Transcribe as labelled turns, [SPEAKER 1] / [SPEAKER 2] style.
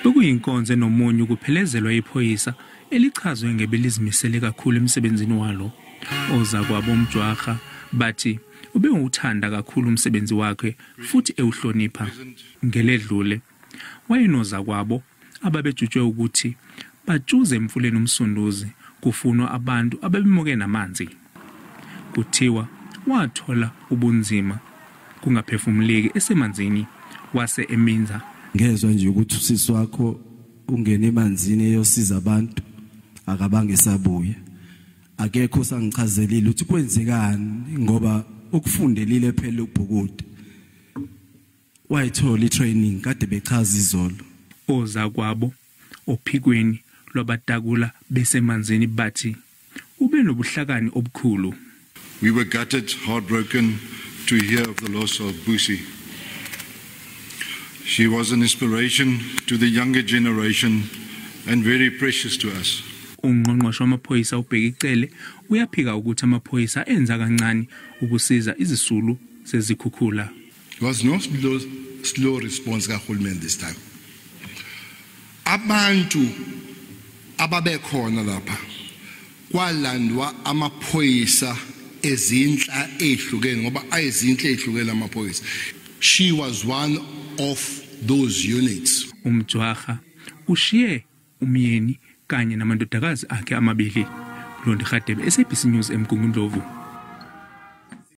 [SPEAKER 1] Bekuyinkonzo enomunyu ukuphelezelwa iphoyisa elichazwe ngebelizimisele kakhulu emsebenzini walo. Ozakwabo uMjwarha bathi ubewuthanda kakhulu umsebenzi wakhe futhi ewuhlonipha. Ngeledlule wayenozakwabo ababejutshwe ukuthi batshuze emfuleni uMsunduzi kufunwa abantu ababemuke namanzi. Kuthiwa wathola ubunzima kungaphefumuleki esemanzini wase eminza.
[SPEAKER 2] Ngezwa nje ukuthi usisi wakho ungene emanzini eyosiza abantu, akabange esabuya. Akekho sangichazelile ukuthi kwenzekani ngoba ukufundelile phela ukubhukuda. Wayithola i-training kade bechaza izolo.
[SPEAKER 1] Ozakwabo ophikweni lwabatakula besemanzini bathi ube nobuhlakani obukhulu.
[SPEAKER 3] We were gutted, heartbroken to hear of the loss of Busi. She was an inspiration to the younger generation and very precious to us.
[SPEAKER 1] Ungqongqoshe wamaphoyisa uBheki Cele uyaphika ukuthi amaphoyisa enza kancane ukusiza izisulu zezikhukhula.
[SPEAKER 4] There was no slow response kahulumeni this time. Abantu ababekhona lapha kwalandwa amaphoyisa ezinhla ezihlukene ngoba ayizinhla ezihlukene amaphoyisa. She was one of those units.
[SPEAKER 1] UMjwarha ushiye umyeni kanye namadodakazi akhe amabili. Mlondi Radebe, SABC News, eMgungundlovu.